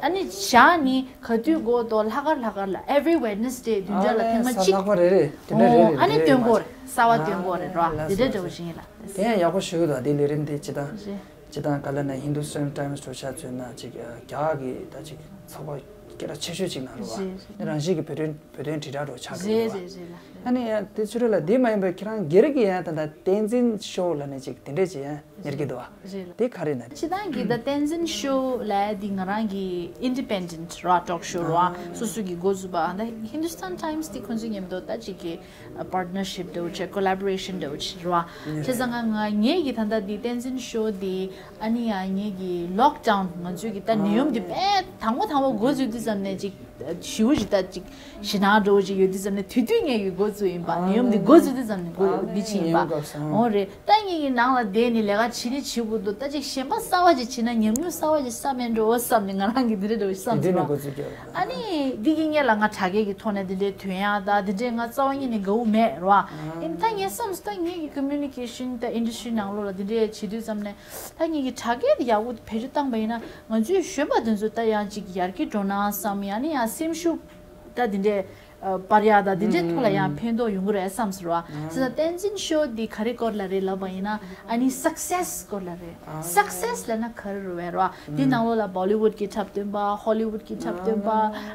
ཨ་ནི་བཞག་ནི་ག་དུས་དགོས་དོ་ལྷག་དཀར་ལྷག་དཀར་ལ་every Wednesday བདུན་ཕྲག་ལ་ཐེངས་མ་གཅིག་ཨ་ནི་གསར་པ་རེད་རེད། དེ་འདྲ་རེད་རེད། ཨ་ནི་སྟོན་གོ་རེད། གསར་པ་སྟོན་གོ་རེད་ར། དེ་འདྲ་འདྲ་བོ་ཞིག་ཡིན་ལ། དེ་ཡང་ཡག་པོ་ཞུ་གི་འདུག་དེ་ལས་རིམ་དེ་སྤྱི་བཏང་སྤྱི་བཏང་ག་ལ་ན་Hindustan Times འགྲོ་ཆ་ཚོད་ན་ཅིག་རྒྱ་གར་གི་ད་ཅིག་ཚགས་པར་སྐད་གྲགས་ཆེ་ཤོས་ཅིག་ནང་རེད་བ། རང་བཞིན་གྱི་བོད་དོན་བོད་དོན་དྲིལ་བསྒྲགས་འགྲོ་ཆགས་འགྲོ་རེད་བ། ཨ་ནི་ཡང་དེ་ཚོ་རེད་ལ་དེ་མ་ཡིན་པའི་ཁྱེད་རང་སྒེར་གྱི་ཡང་ད་ལྟ་བསྟན་འཛིན་ཤོ་ལ་ནི་ཅིག་དེ་འདྲས་ཅིག་ཡང་ཉེར་གི་འདུག་བ། རེད་ལ། དེ་ག་རེ་ན། སྤྱི་བཏང་གི་ད་བསྟན་འཛིན་ཤོ་ལབ་ཡ་འདི་ང་རང་གི་independent ར་talk show ར་སོ་སོ་གི་འགོ་བཙུགས་པ། ད་Hindustan Times དེ་ཁོང་ཚོའི་མཉམ་དུ་ད་ཅིག་གི་partnership འདྲ་བོ་བྱས། Collaboration འདྲ་བོ་བྱས་ར། བྱས་ཙང་ང་ང་ངེད་ཀྱི་ད་ལྟ་འདི་བསྟན་འཛིན་ཤོ་འདི་ཨ་ནི་ཡ་ངེད་ཀྱི་lockdown ང་ཚོའི་གི་ད་ནད་ཡམས་འདི་དཔེ་དང་པོ་དང་པོ་འགོ་བཙུགས་དུས་ཙམ་ནས་ཅིག་ཞེ་པོ་ཅིག་ད་ཅིག་ཞེད་སྣང་འདྲ་བོ་ཅིག་ཡོད་དུས་ཙམ་ནས་དེ་དུས་ངེད་ཀྱི་འགོ་བཙུགས་ཡིན་པ། ནད་ཡམས་འདི་འགོ་བཙུགས་དུས་ཙམ་ནས་འགོ་འདི་ཕྱིན་ཡིན་པ། འོ་རེད། ད་ངེད་ཀྱི་ནང་ལ་བསྡད་ནས་ལས་ཀ་བྱེད་ནི་བྱེད་དགོས་འདུག་ད་ཅིག་གཞན་པ་གསར་པ་ཅིག་བྱེད་ན་ཉམས་མྱོང་གསར་པ་ཅིག་བསགས་མེད་འགྲོ་བསམ་ནས་ང་རང་གིས་འདི་འདྲ་འདྲ་བོ་ཞིག་བསམ་སོང་། ཨ་ནི་འདི་གི་སྔོན་ལ་ང་དྲ་རྒྱའི་གི་ཐོག་ནས་འདི་འདྲའི་ཐོན་ཡག་ད་འདི་འདྲའི་ང་རྩ་བ་ཉིད་ནས་དགའ་བོ་མེད་རེད་བ། ཡིན་ད་ངས་བསམ་སོང་ད་ངེད་ཀྱི་communication ད་industry ནང་ལོགས་ལ་འདི་འདྲའི་བྱེད་དུས་ཙམ་ནས་ད་ངེད་ཀྱི་དྲ་རྒྱ་དེ་ཡག་པོ་བེད་སྤྱོད་བཏང་པ་ཡིན་ན་ང་ཚོའི་གཞོན་པ་དེ་ཚོ་ད་ཡང་ཅིག་ཡར་རྒྱས་འགྲོ་ན་བསམ། ཡང་ནི་ཡང་སེམས་ཤུགས་ད་འདི་འདྲའི་ཨ་སྤར་ཡག་ད་འདི་འདྲའི་ཐོག་ལ་ཡང་ཕན་ཐོགས་ཡོང་གི་རེད་བསམ་ཟེར་བ། ཟེར་ན་བསྟན་འཛིན་ཤོ་འདི་ག་རེ་སྐོར་ལ་རེད་ལབ་པ་ཡིན་ན་ཨ་ནི་success སྐོར་ལ་རེད། success ལབ་ན་ག་རེ་རེད་བས་ར། འདི་ནང་ལོགས་ལ་Bollywood གི་འཁྲབ་སྟོན་པ། Hollywood གི་འཁྲབ་སྟོན་པ།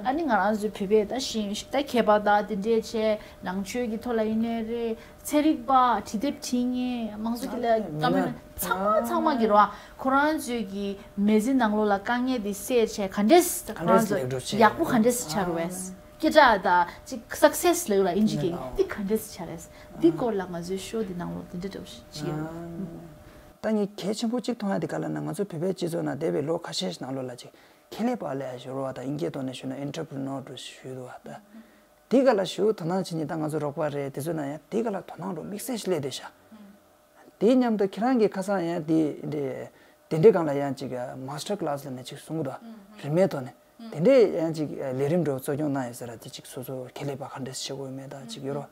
ཨ་ནི་ང་རང་ཚོའི་བོད་པའི་ད་ཤེས་ད་མཁས་པ་ད་འདི་འདྲའི་བྱས། ནང་ཆོས་ཀྱི་ཐོག་ལ་ཡིན་ནའི་རེད། ཚན་རིག་པ། བྲིས་དེབ་བྲིས་མཁན། དམངས་གཙོ་གི་ལས་ཀ་མེད་ཚང་མ་ཚང་མ་གི་རེད་བ། ཁོ་རང་ཚོའི་གི་མི་ཚེ་ནང་ལོགས་ལ་དཀའ་ངལ་དེ་སེལ་བྱས་ག་འདྲས་ཁོ་རང་ཚོ་ཡག་པོ་ག་འདྲས་ཆགས་རེད་བས། སྐད་གྲགས་དང་ཅིག་success ལབ་ལ་ཨིན་ཇི་སྐད་ཡིན་འདི་ག་འདྲས་ཆགས་རེད། འདི་སྐོར་ལ་ང་ཚོའི་ཤོ་འདི་ནང་ལོགས་འདི་འདྲ་འདྲ་བོ་ཞིག་ཡོད། ད་ངས་གལ་ཆེན་པོ་གཅིག་མཐོང་ཡ་འདི་ག་ལ་ན་ང་ཚོ་བོད་པའི་སྤྱི་ཚོགས་ནང་འདས་པའི་ལོ་ཁ་ཤས་ནང་ལོགས་ལ་ཅིག་ཁེ་ལས་པ་ལས་ཞོར་བ་དང་ཨིན་སྐད་ཐོག་ནས་ཞུས་ན་entrepreneur འགྲོ་ཞུས་འདུག་བ། ད་དེ་ག་ལ་ཞུ་དོ་སྣང་བྱེད་ཉིན་ད་ང་ཚོ་རོགས་པ་རེད། དེ་ཚོ་ན་ཡང་དེ་ག་ལ་དོ་སྣང་འགྲོ་དམིགས་བསལ་ཞིག་སླེབས་བསྡད་ཤག་དེའི་མཉམ་དུ་ཁྱེད་རང་གི་ཁ་སང་ཡང་དེ་འདྲའི་དེ་འདྲའི་སྒང་ལ་ཡང་ཅིག་master class ལ་ནས་ཅིག་གསུང་གི་འདུག་རིན་མེད་ཐོག་ནས་དེ་འདྲའི་ཡང་ཅིག་ལས་རིམ་འགྲོ་གཙོ་སྐྱོང་གནང་ཡོད་ཟེར་ར། དེ་ཅིག་སོ་སོ་ཁེ་ལས་པ་ག་འདྲས་བྱེད་དགོས་མེད་ད་ཅིག་ཡོད་རོགས།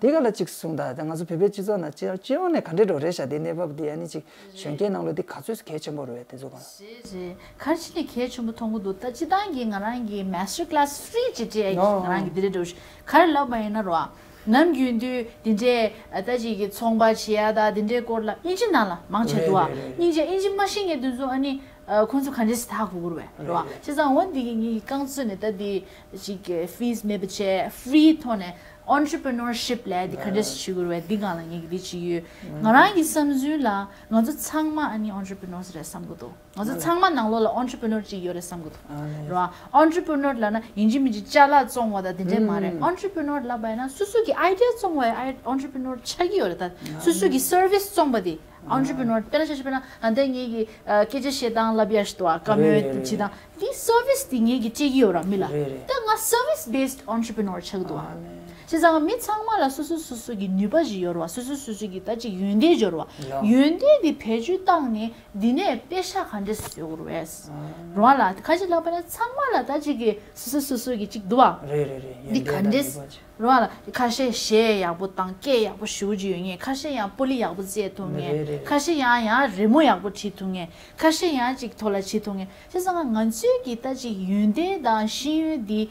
དེ་ག་ལ་ཅིག་གསུངས་དང་། ད་ང་ཚོ་བོད་པའི་སྤྱི་ཚོགས་ནང་སྤྱི་སྤྱི་ཡོངས་ནས་ག་འདྲས་འགྲོ་རེད་ཤག་དེ་གནས་བབ་དེ་ཨ་ནི་ཅིག་གཞོན་སྐྱེས་ནང་ལོ་དེ་ག་ཚོད་གལ་ཆེན་པོ་རེད་དེ་ཚོ་གང་ལ། རེད། ག་རེ་བྱས་ནས་གལ་ཆེན་པོ་མཐོང་གི་འདུག་ད་སྤྱི་བཏང་གི་ང་རང་གི་master class free ཅིག་སྤྲད་ང་རང་གི་འདི་འདྲས་འགྲོ་ཞིག་ག་རེ་ལབ་པ་ཡིན་ན་རོ། ནམ་རྒྱུན་དུས་འདི་འདྲས་ད་ཅིག་གི་ཚོང་པ་བྱེད་ཡ་ད་འདི་འདྲས་སྐོར་ལ་ཨིན་ཇི་ནང་ལ་མང་ཆེ་འདུག་ཨ། ཨིན་ཇི་ཨིན་ཇི་མ་ཤེས་མཁན་དེ་ཚོ་ཨ་ནི་ཁོང་ཚོ་ག་འདྲས་སེ་ཐག་གོ་གི་རེད་བས་རོ། བྱས་ཙང་འོ་འདི་གི་ངའི་རྐང་བཙུགས་ནས་ད་འདི་ཅིག་fees མེད་པ་བྱས་free ཐོག་ནས། Entrepreneurship ལབ་ཡ་འདི་ག་འདྲས་བྱེད་དགོས་རེད་པས། འདི་སྒང་ལ་ངས་ཀྱི་འདི་བྱེད་ཡོད། ང་རང་གི་བསམ་ཚུལ་ལ་ང་ཚོ་ཚང་མ་ཨ་ནི་entrepreneurs རེད་བསམ་གི་འདུག་ང་ཚོ་ཚང་མ་ནང་ལོགས་ལ་entrepreneur གཅིག་ཡོད་རེད་བསམ་གི་འདུག་རེད་བ། Entrepreneur ལབ་ན་ཡིན་གཅིག་མིན་གཅིག་ཅ་ལག་བཙོང་བ་དང་དེ་འདྲས་མ་རེད། Entrepreneur ལབ་པ་ཡིན་ན་སོ་སོ་གི་idea བཙོང་བའི་entrepreneur ཆགས་ཀྱི་ཡོད་རེད། ད་སོ་སོ་གི་service བཙོང་པ་དེ་entrepreneur། དཔེར་ན་ཆ་བཞག་པ་ན་ཨ་ད་ངེད་ཀྱི་སྐད་ཆ་བཤད་སྟངས་ལབ་ཡ་ཞིག་འདུག་བ། བཀའ་མོལ་བྱེད་སྟངས་འདི་service འདི་ངེད་ཀྱིས་སྤྲད་ཀྱི་ཡོད་ར་མི་ལ། རེད་རེད། ད་ང་service based entrepreneur ཆགས་འདུག་བ། ཨ་ནི། བྱས་ཙང་མི་ཚང་མ་ལ་སོ་སོ་སོ་སོ་གི་ནུས་པ་ཞིག་ཡོད་ར་བ། སོ་སོ་སོ་སོ་གི་ད་ཅིག་ཡོན་ཏན་ཡོད་ར་བ། ལགས། ཡོན་ཏན་འདི་བེད་སྤྱོད་བཏང་ནས་འདི་ནས་པེ་ཤ་ག་འདྲས་བཟོ་དགོས་རེད་པས། ར་བ་ལ་ཁ་ཅིག་ལབ་པ་ན་ཚང་མ་ལ་ད་ཅིག་གི་སོ་སོ་སོ་སོ་གི་ཅིག་འདུག་བ། རེད་རེད་རེད། འདི་ཡོན་ཏན་ག་འདྲས་དང་ནུས་པ་ཅིག་ར་བ་ལ་ཁ་ཤས་གཞས་ཡག་པོ་བཏང་སྐད་ཡག་པོ་ཞེ་པོ་ཅིག་ཡོད་མཁན། ཁ་ཤས་ཡང་པོ་ལི་ཡག་པོ་རྩེད་ཐུབ་མཁན། རེད་རེད། ཁ་ཤས་ཡང་ཡང་རི་མོ་ཡག་པོ་བྲིས་ཐུབ་མཁན། ཁ་ཤས་ཡང་ཅིག་ཐོག་ལ་བྱེད་ཐུབ་མཁན། བྱས་ཙང་ང་ཚོའི་གི་ད་ཅིག་ཡོན་ཏན་དང་ཤེས་ཡོན་འདི།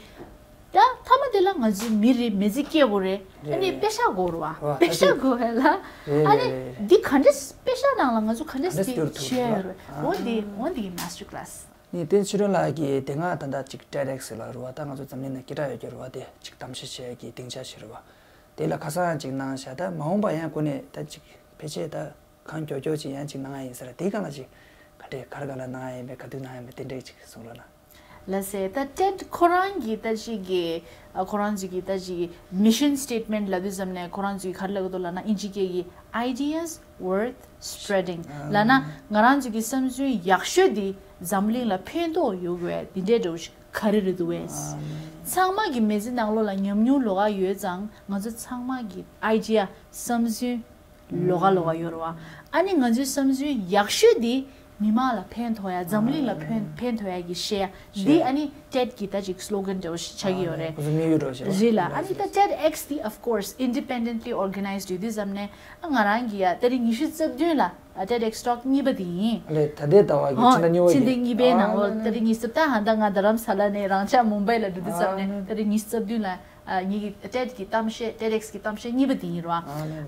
ཡང་མཐའ་མ་དེ་ལ་ང་ཚོའི་མི་རེད་མི་ཚེ་སྐྱེལ་དགོས་རེད། ཨ་ནི་རེད། པེ་ཤ་དགོས་རེད་བ། ཨ་པེ་ཤ་དགོས་རེད་ལ། རེད་ཨ་ནི་རེད་རེད། འདི་ག་འདྲས་པེ་ཤ་ནང་ལ་ང་ཚོ་ག་འདྲས་ག་འདྲས་དེ་བསྒྱུར་ཐུབ་བྱེད་རེད་ཡ་རེད། འོ་འདི་འོ་འདི་གི་master class། ནི་དེ་ཕྱི་རོལ་ལ་གི་དེ་སྔ་ད་ལྟ་ཅིག་TEDx ལ་རེད་བ། ད་ང་ཚོ་འཛམ་གླིང་ན་སྐད་གྲགས་ཡོད་རྒྱུ་རེད་བ། དེ་ཅིག་གཏམ་བཤད་བྱེད་ཀྱི་སྡིངས་ཆ་ཞིག་རེད་བ། དེ་ལ་ཁ་སང་ཅིག་གནང་བཞག་ད་མ་འོངས་པ་ཡང་ཁོ་ནས་ད་ཅིག་ཕལ་ཆེར་ད་གང་མགྱོགས་མགྱོགས་ཅིག་ཡང་ཅིག་གནང་ཡ་ཡིན་ཟེར། དེའི་སྒང་ལ་ཅིག་ག་འདྲས་ག་རེ་སྒང་ལ་གནང་ཡ་ཡིན་པས་ག་དུས་གནང་ཡ་ཡིན་པས་དེ་འདྲས་ཅིག་གསུང་རོགས་གནང་། ལགས་སེ། ད་TED ཁོ་རང་གི་ད་ཅིག་གི་ཨ་ཁོ་རང་ཚོ་གི་ད་ཅིག་གི་mission statement ལབ་དུས་ཙམ་ནས་ཁོ་རང་ཚོ་གི་ག་རེ་ལབ་ཀྱི་འདུག་ལབ་ན་ཨིན་ཇི་སྐད་ཀྱི་ideas worth spreading ལབ་ན་ང་རང་ཚོ་གི་བསམ་ཚུལ་ཡག་ཤོས་དེ་འཛམ་གླིང་ལ་ཕན་ཐོགས་ཡོད་དགོས་དེ་འདྲས་འདྲ་བོ་ཞིག་ག་རེ་རེད་འདུག་བས། ཚང་མ་གི་མི་ཚེ་ནང་ལོགས་ལ་ཉམས་མྱོང་ལོགས་ཀ་ཡོད་ཙང་ང་ཚོ་ཚང་མ་གི་idea བསམ་ཚུལ་ལོགས་ཀ་ལོགས་ཀ་ཡོད་རེད་བ། ཨ་ནི་ང་ཚོའི་བསམ་ཚུལ་ཡག་ཤོས་དེ་མི་མང་ལ་ཕན་ཐོགས་ཡ། འཛམ་གླིང་ལ་ཕན་ཕན་ཐོགས་ཡ་གི་བཤད་ཡ་འདི་ཨ་ནི་TED གི་ད་ཅིག་slogan འདྲ་བོ་ཞིག་ཆགས་ཀྱི་ཡོད་རེད། ཁོ་ཚོ་དམིགས་ཡུལ་འདྲ་བོ་ཞིག་རེད་ལ། ཨ་ནི་ད་TEDx དེ་of course independently organized ཡོད་དུས་ཙམ་ནས་ཨ་ང་རང་གི་ཡ་ཏ་རིག་ཉི་ཤུ་རྩ་བདུན་ལ་ཨ་TEDx talk གཉིས་པ་དེ་ཡིན། ཨ་ལས་ད་ལྟའི་ཟླ་བ་གི་ཕྱི་ཟླ་གཉིས་པ་ཕྱི་ཟླ་གི་གཉིས་པའི་ནང་ལོགས་ཏ་རིག་ཉི་ཤུ་རྩ་བདུན་ད་ཧ་ད་ང་རྡ་རམ་ས་ལ་ནས་རང་ཅག་མུམ་བྷའི་ལ་འགྲོ་དུས་ཙམ་ནས་ཏ་རིག་ཉི་ཤུ་རྩ་བདུན་ལ་ཨ་ངེད་ཀྱི་TED གི་གཏམ་བཤད་TEDx གི་གཏམ་བཤད་གཉིས་པ་དེ་ཡིན་རོ།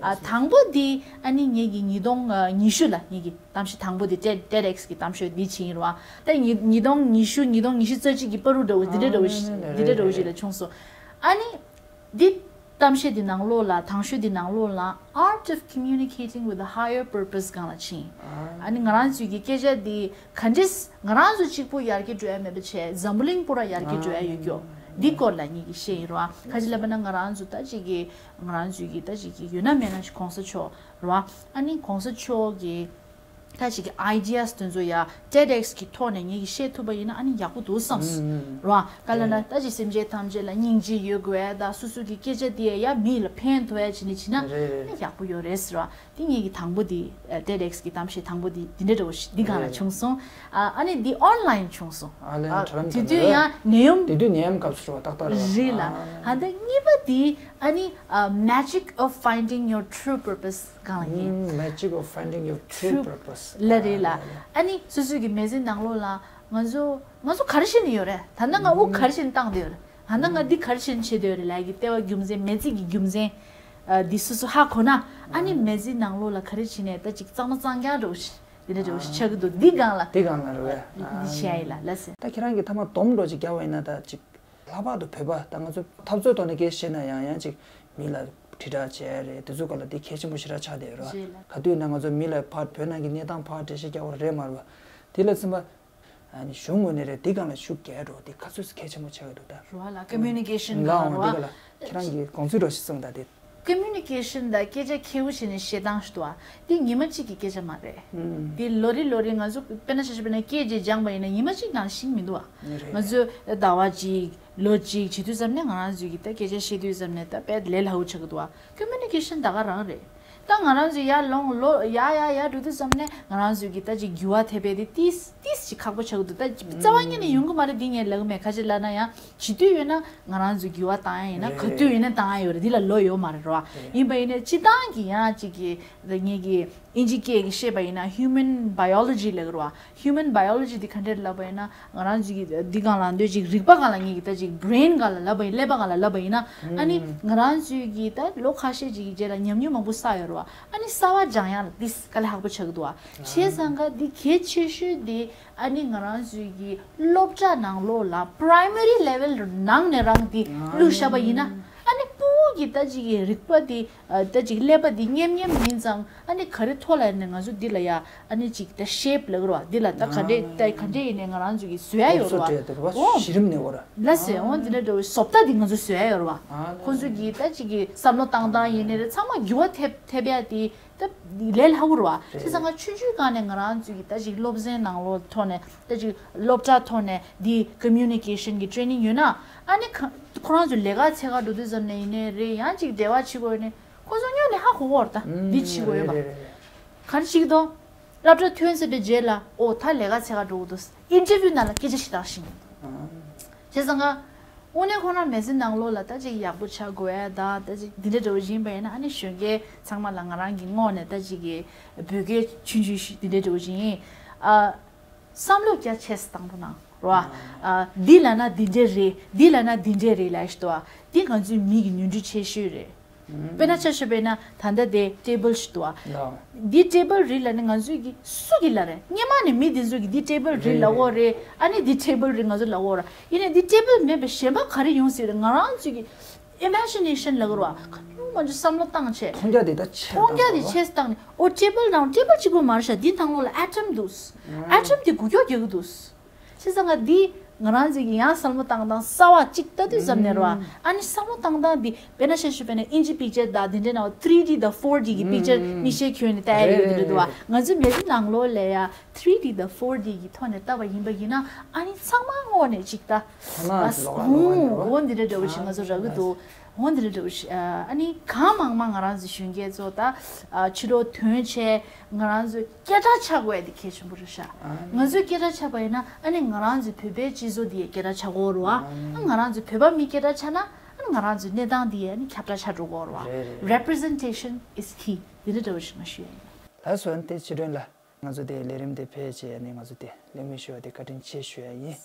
ཨ་དང་པོ་དེ་ཨ་ནི་ངེད་ཀྱི་ཉིས་སྟོང་ཉི་ཤུ་ལ་ངེད་ཀྱི་གཏམ་བཤད་དང་པོ་དེ་TED TEDx གི་གཏམ་བཤད་འདི་བྱས་ཡིན་རོ། ད་ཉིས་ཉིས་སྟོང་ཉི་ཤུ་ཉིས་སྟོང་ཉི་ཤུ་རྩ་གཅིག་གི་བར་དུ་འདྲ་བོ་འདི་འདྲ་འདྲ་བོ་ཞིག་འདི་འདྲ་འདྲ་བོ་ཞིག་ལ་བྱུང་སོང་། ཨ་ནི་འདི་གཏམ་བཤད་འདི་ནང་ལོགས་ལ་དང་ཤོས་འདི་ནང་ལོགས་ལ་Art of Communicating with a Higher Purpose སྒང་ལ་ཕྱིན། ཨ་ནི་ང་རང་ཚོའི་གི་སྐད་ཆ་འདི་ག་འདྲས་ང་རང་ཚོ་གཅིག་པུ་ཡར་རྒྱས་འགྲོ་ཡ་མེད་པ་བྱས་འཛམ་བུ་གླིང་པུ་ར་ཡར་རྒྱས་འགྲོ་ཡ་ཡོད་རྒྱུ་འདི་སྐོར་ལ་ངེད་ཀྱིས་བཤད་ཡིན་རོ། ཁ་ཅིག་ལབ་པ་ན་ང་རང་ཚོ་ད་ཅིག་གི་ང་རང་ཚོའི་གི་ད་ཅིག་གི་ཡོད་ན་མེད་ན་ཞིག་གོང་ས་མཆོག་རོ། ཨ་ནི་གོང་ས་མཆོག་གི་ད་ཅིག་གི་ideas དེ་ཚོ་ཡ་TEDx གི་ཐོག་ནས་ངེད་ཀྱིས་བཤད་ཐུབ་པ་ཡིན་ན་ཨ་ནི་ཡག་པོ་འདུག་བསམ་སོང་རོ། ག་ལ་ན་ད་ཅིག་སེམས་ཅན་ཐམས་ཅད་ལ་སྙིང་རྗེ་ཡོད་དགོས་ད་སོ་སོ་གི་སྐད་ཆ་དེ་ཡ་མི་ལ་ཕན་ཐོགས་ཡ་བྱས་ནས་བྱས་ན་ཨ་ནི་ཡག་པོ་ཡོད་རེད་ཟེར་རོ། དེ་ངེད་ཀྱི་དང་པོ་དེ་ཨ་TEDx གི་གཏམ་བཤད་དང་པོ་དེ་འདི་འདྲ་འདྲ་བོ་ཞིག་འདི་སྒང་ལ་བྱུང་སོང་། ཨ་ཨ་ནི་འདི་online བྱུང་སོང་། ཨ་དེ་དུས་ཡང་ནད་ཡམས། དེ་དུས་ནད་ཡམས་སྐབས་སུ་རོ་ཏག་ཏག་རེད་ལ། ཨ་ད་གཉིས་པ་དེ་ཨ་ནི་ཨ་Magic of Finding Your True Purpose སྒང་ལ་ཡིན། Magic of Finding Your True Purpose ལ་རེད་ལ། ཨ་ནི་སོ་སོའི་གི་མི་ཚེ་ནང་ལོགས་ལ་ང་ཚོ་ང་ཚོ་ག་རེ་བྱེད་ནི་ཡོད་རེད། ད་ལྟ་ང་དབུགས་ག་རེ་བྱས་ནས་བཏང་བསྡད་ཡོད་རེད། ད་ལྟ་ང་འདི་ག་རེ་བྱས་ནས་བྱེད་བསྡད་ཡོད་རེད་ལབ་ཀྱི་ལྟ་བ་རྒྱུ་མཚན་མི་ཚེ་གི་རྒྱུ་མཚན་ཨ་འདི་སོ་སོ་ཧ་གོ་ན་ཨ་ནི་མི་ཚེ་ནང་ལོགས་ལ་ག་རེ་བྱས་ནས་ད་ཅིག་གཙང་མ་གཙང་རྐྱང་འདྲ་བོ་ཞིག་འདི་འདྲ་འདྲ་བོ་ཞིག་ཆགས་ཀྱི་འདུག་འདི་སྒང་ལ་དེ་སྒང་ལ་རེད་བས། འདི་བྱས་ཡིན་ལ་ལ་ཟེར། ད་ཁྱེད་རང་གིས་ཐ་མ་སྡོམ་འདྲ་ཅིག་རྒྱག་པ་ཡིན་ན་ད་ཅིག་ལྷག་པར་དུ་བོད་པ་ད་ང་ཚོ་འཐབ་རྩོད་ཐོག་ནས་སྐད་བཤད་ན་ཡང་ཡང་ཅིག་མི་ལ་དྲིལ་བསྒྲགས་བྱས་རེད། དེ་ཚོ་སྒང་ལ་འདི་གལ་ཆེན་པོ་ཞེ་དྲག་ཆགས་བསྡད་ཡོད་རེད་བ། རེད་ལ། ག་དུས་ན་ང་ཚོ་མི་ལ་ཕར་བོད་ནང་གི་གནས་སྟངས་ཕར་འགྲེལ་བཤད་རྒྱག་པ་རེད་མ་རེད་བ། དེ་ལ་ཚིམ་པ། ཨ་ནི་གཞུང་ངོས་ནས་རེད་འདི་སྒང་ལ་ཤུགས་རྒྱག་འགྲོ་འདི་ག་ཚོད་གལ་ཆེན་པོ་ཆགས་ཀྱི་འདུག་ད། རོ་ལ་communication ལ་འོང་རོ། འདི་ག་ལ་ཁྱེད་རང་གིས་དགོངས་ཚུལ་འདྲ་ཞིག་གསུངས་ད་དེ། Communication ད་སྐད་ཆ་ཁེ་པོ་བྱས་ནས་བཤད་སྟངས་ཤིག་འདུག་ཨ། འདི་ཉི་མ་གཅིག་གི་སྐད་ཆ་མ་རེད། འདི་ལོ་རེ་ལོ་རེ་ང་ཚོ་དཔེར་ན་ཆ་བཞག་པ་ན་སྐད་ཅིག་སྦྱངས་པ་ཡིན་ན་ཉི་མ་གཅིག་ནང་ཤེས་མི་འདུག་ཨ། རེད་རེད། ང་ཚོ་ཟླ་བ་གཅིག་ལོ་གཅིག་བྱེད་དུས་ཙམ་ནས་ང་རང་ཚོའི་གི་ད་སྐད་ཆ་བཤད་དུས་ཙམ་ནས་ད་དཔེ་ལས་སླ་བོ་ཆགས་ཀྱི་འདུག་ཨ། Communication ད་ག་རང་རེད། ད་ང་རང་ཚོ་ཡར་ལོངས་ལོ་ཡར་ཡར་ཡར་འགྲོ་དུས་ཙམ་ནས་ང་རང་ཚོའི་གི་ད་ཅིག་འགྱུར་བ་ཐེབས་པའི་དེ་ཏིས་ཏིས་ཅིག་ཁག་པོ་ཆགས་ཀྱི་འདུག་ད་རྩ་བ་ཉིད་ནས་ཡོང་གི་མ་རེད་འདི་ངས་ལབ་གི་མེད། ག་ཅི་ལབ་ན་ཡང་བྱེད་དུས་ཡོད་ན་ང་རང་ཚོ་འགྱུར་བ་བཏང་ཡ་ཡིན་ན་ག་དུས་ཡིན་ན་བཏང་ཡ་ཡོད་རེད། འདི་ལ་ལོ་ཡོད་མ་རེད་རོ། ཡིན་པ་ཡིན་ན་སྤྱི་བཏང་གི་ཡང་ཅིག་གི་ད་ངས་གི་ཨིན་ཇི་སྐད་ཀྱི་བཤད་པ་ཡིན་ན་human biology ལབ་ཀྱི་རེད་བ། Human biology འདི་ག་འདྲས་ལབ་པ་ཡིན་ན་ང་རང་ཚོ་གི་འདི་སྒང་ལ་འདོད་ཅིག་རིག་པ་སྒང་ལ་ངས་གི་ད་ཅིག་brain སྒང་ལ་ལབ་པ་ཡིན་ཀླད་པ་སྒང་ལ་ལབ་པ་ཡིན་ན་ཨ་ནི་ང་རང་ཚོའི་གི་ད་ལོ་ཁ་ཤས་ཅིག་གི་རྗེས་ལ་ཉམས་མྱོང་མང་པོ་བསགས་ཡོད་རེད་བ། ཨ་ནི་གསར་བ་སྦྱང་ཡ་ལ་ཏིས་དཀའ་ལས་ཁག་པོ་ཆགས་ཀྱི་འདུག་བ། བྱས་ཙང་ག་འདི་གལ་ཆེ་ཤོས་འདི་ཨ་ནི་ང་རང་ཚོའི་གི་སློབ་གྲྭ་ནང་ལོགས་ལ་primary level ནང་ནས་རང་འདི་བླུགས་བཞག་པ་ཡིན་ན་ཨ་ནི་ཕྲུ་གུ་ གི་ད་ཅིག་གི་རིག་པ་འདི་ཨ་ད་ཅིག་ཀླད་པ་འདི་སྙེམས་སྙེམས་ཡིན་ཙང་ཨ་ནི་ག་རེ་ཐོག་ལ་ནས་ང་ཚོ་འདི་ལ་ཡ་ཨ་ནི་ཅིག་ད་ཤེབ་ལབ་རོ་བ། འདི་ལ་ད་ག་འདྲས་ད་ག་འདྲས་ཡིན་ནས་ང་རང་ཚོ་གི་བཟོ་ཡ་ཡོད་རོ་བ། སློབ་གསོ་སྤྲད་འདུག་རོ་བ། ཨོ། གཞི་རིམ་ནས་འོ་ར། ལ་སེ་འོ་འདི་འདྲ་འདྲ་བོ་བཟོ་ལྟ་འདི་ང་ཚོ་བཟོ་ཡ་ཡོད་རོ་བ། ཨ་ལ་ཁོང་ཚོ་གི་ད་ཅིག་གི་བསམ་བློ་བཏང་སྟངས་ཡིན་ནས་རེད། ཚང་མ་འགྱུར་བ་ཐེབས་ཐེབས་ཡ་དེ་ད་ལས་སླ་བོ་རོ་བ། རེད། བྱས་ཙང་ང་ཆུང་ཆུང་སྒང་ནས་ང་རང་ཚོ་གི་ད་ཅིག་སློབ་ཚན་ནང་ལོགས་ཐོག་ནས་ད་ཅིག་སློབ་གྲྭ་ཐོག་ནས་འདི་ཀོ་མུ་ནི་ཀེ་ཤན་གི་ཊེ་རེ་ནིང་ཡོད་ན་ཨ་ནི་ཁ་ཁོ་རང་ཚོ་ལས་ཀ་འཚོལ་ག་འགྲོ་དུས་ཙམ་ནས་ཡིན་ནའི་རེད། ཡང་ཅིག་འབྲེལ་བ་བྱེད་དགོས་ཡོད་ནས་ཁོ་ཚོ་སྔོན་ནས་ཧ་གོ་གི་ཡོད་རེད། ད་འདི་བྱེད་དགོས་ཡོད་པ། རེད་རེད་རེད། ག་རེ་བྱེད་ཀྱི་འདུག་སློབ་གྲྭ་ཐོན་ཟེར་བའི་རྗེས་ལ་ཨོ་ད་ལས་ཀ་འཚོལ་ག་འགྲོ་གི་འདུག་ཨིན་ཊར་བིའུ་ནང་ལ་སྐད་ཆ་ཞིག་བཏང་ཤིང་། བྱས་ཙང་ང་དངོས་གནས་ཁོ་རང་མི་ཚེ་ནང་ལོགས་ལ་ད་ཅིག་ཡག་པོ་ཆགས་དགོས་ཡ་ད་ད་ཅིག་འདི་འདྲ་འདྲ་བོ་ཡིན་པ་ཡིན་ན་ཨ་ནི་གཞོན་སྐྱེས་ཚང་མ་ལ་ང་རང་གི་ངོས་ནས་ད་ཅིག་གི་འབོད་སྐུལ་ཆུང་ཆུང་ཞིག་འདི་འདྲ་འདྲ་བོ་ཞིག་ཡིན། ཨ། བསམ་བློ་རྒྱ་ཆེ་ཙམ་བཏང་རོགས་གནང་རོ། ཨ། འདི་ལབ་ན་འདི་འདྲ་རེད། འདི་ལབ་ན་འདི་འདྲ་རེད་ལབ་ཤི་ཏོ། འདི་ང་ཚོའི་མི་གི་ནོར་འཁྲུལ་ཆེ་ཤོས་རེད། དཔེར་ན་ཆ་བཞག་པ་ཡིན་ན་ད་ལྟ་དེ་ཊེ་བལ་ཞིག་འདུག་ཨ། ལགས། འདི་ཊེ་བལ་རེད་ལབ་ནས་ང་ཚོས་ཀྱི་སུ་གིས་ལབ་རེད། སྔོན་མ་ནས་མི་འདི་ཚོས་ཀྱི་འདི་ཊེ་བལ་རེད་ལབ་ཡོད་རེད། ཨ་ནི་འདི་ཊེ་བལ་རེད་ང་ཚོས་ལབ་ཡོད་རེད། ཡིན་ནའི་འདི་ཊེ་བལ་མེད་པའི་གཞན་པ་ག་རེ་ཡོང་སྲིད་རེད། ང་རང་ཚོས་ཀྱི་ཨི་མེ་ཇི་ནེ་ཤན་ལབ་ཀྱི་རེད་བ། ག་ནུ་མ་འཇུ་བསམ་བློ་བཏང་བྱས། མཐོང་རྒྱ་དེ་ད་ཆེ་མཐོང་རྒྱ་དེ་ཆེ་བཏང་ནས་ཨོ་ཊེ་བལ་ནང་ཊེ་བལ་གཅིག་པོ་མ་རེད་ཤག་འདི་ནང་ལོགས་ལ་ཨེ་ཊམ་འདུག་ཨེ་ཊམ་དེ་འགུལ་སྐྱོད་རྒྱག་གི་འདུག་བྱས་ཙང་ང་འདི་ང་རང་ཚོས་ཀྱི་ཡང་བསམ་བློ་བཏང་སྟངས་གསར་བ་གཅིག་ལྟ་དུས་ཙམ་ནས་རེད་བ། ཨ་ནི་བསམ་བློ་བཏང་སྟངས་འདི་དཔེར་ན་ཆ་བཞག་པ་ཡིན་ན་ཨིན་ཇི་པིག་ཅར་དང་དེ་འདྲའི་ནང་ཐི་རི་ཌི་དང་ཕོར་ཌི་གི་པིག་ཅར་མིག་ཤེལ་གྱོན་ནས་ལྟ་ཡ་ཡོད་དེ་འདྲ་འདུག་བ། ང་ཚོའི་མི་ཚེ་ནང་ལོགས་ལ་ཡ་ཐི་རི་ཌི་དང་ཕོར་ཌི་གི་ཐོག་ནས་ལྟ་བ་ཡིན་པ་ཡིན་ན་ཨ་ནི་ཚང་མ་དངོས་གནས་གཅིག་ལྟ། ཐ་ན་ཨ་ལོག་ཨ་ལོག་ཨ་ནི་འོ་འདི་འདྲ་འདྲ་བོ་ཞིག་ང་ཚོ་རག་གི་འདུག་འོ་འདི་འདྲ་འདྲ་བོ་ཞིག་ཨ་ནི་གང་མང་མང་ང་རང་ཚོ་གཞོན་སྐྱེས་ཚོ་ད་ཕྱི་ལོགས་ཐོན་བྱས་ང་རང་ཚོ་སྐད་གྲགས་ཆགས་དགོས་ཡ་དེ་གལ་ཆེན་པོ་རེད་ཤག་ང་ཚོའི་སྐད་གྲགས་ཆགས་པ་ཡིན་ན་ཨ་ནི་ང་རང་ཚོའི་བོད་པའི་སྤྱི་ཚོགས་འདི་ཡའི་སྐད་གྲགས་ཆགས་ཀྱི་ཡོད་རེད་བ། ཨ་ང་རང་ཚོའི་བོད་པ་མིའི་སྐད་གྲགས་ཆགས་ན་ཨ་ནི་ང་རང་ཚོའི་གནས་སྟངས་འདི་ཡའི་ཨ་ནི་ཁྱབ་བསྒྲགས་ཆགས་འགྲོ་གི་ཡོད་རེད་བ། རེད་རེད་རེད། Representation is key འདི་འདྲ་འདྲ་བོ་ཞིག་ང་ཞུ་ཡ་ཡིན། ལགས་སོ། ཨ་ནི་དེ་ཕྱི་དྲོན་ལ་ང་ཚོ་དེ་ལས་རིམ་དེ་ཕེབས་བྱས་ཨ་ནི་ང་ཚོ་དེ་གླེང་མོལ་ཞུ་བ་དེ་བཀའ་དྲིན་ཆེ་ཞུ་ཡ་ཡིན།